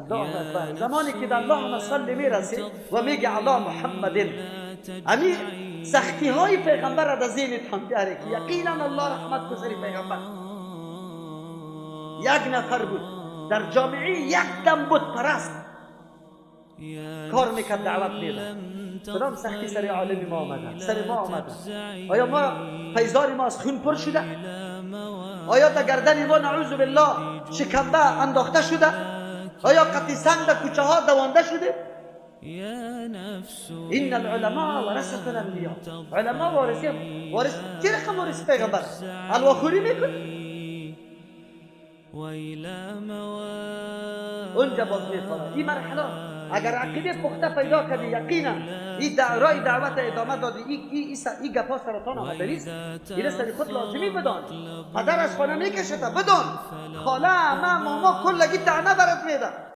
الله اکبر. زمانی که در اللهم صل میرسی و میگه علی محمد، امی سختی های پیغمبر را در ذهنتان بیاره که یقینا الله رحمت کو سری پیغمبر. یک نفر بود در جامعه، یک دم بت پرست کار میکرد، دعوت میداد. کدام سختی سر عالم ما آمده، سر ما آمده؟ آیا ما پیزار ما از خون پر شده؟ آیا در گردن ما، نعوذ بالله، شکنبه انداخته شده؟ آیا قطعی سنگ در کوچه ها دوانده شده؟ ان العلماء ورثه الانبیاء. علما وارث، وارث چه رقم وارث پیغمبر؟ حلواخوری میکنه، اونجا باز میخوره. این مرحله اگر عقیده پخته پیدا کردی، یقینا این رای دعوت ادامه دادی، این گپا سرطان آمده نیست. این سری خود لازمی بدان. پدر از خانه میکشه، بدان خاله، عمه، ماما کلگی طعنه برات میده.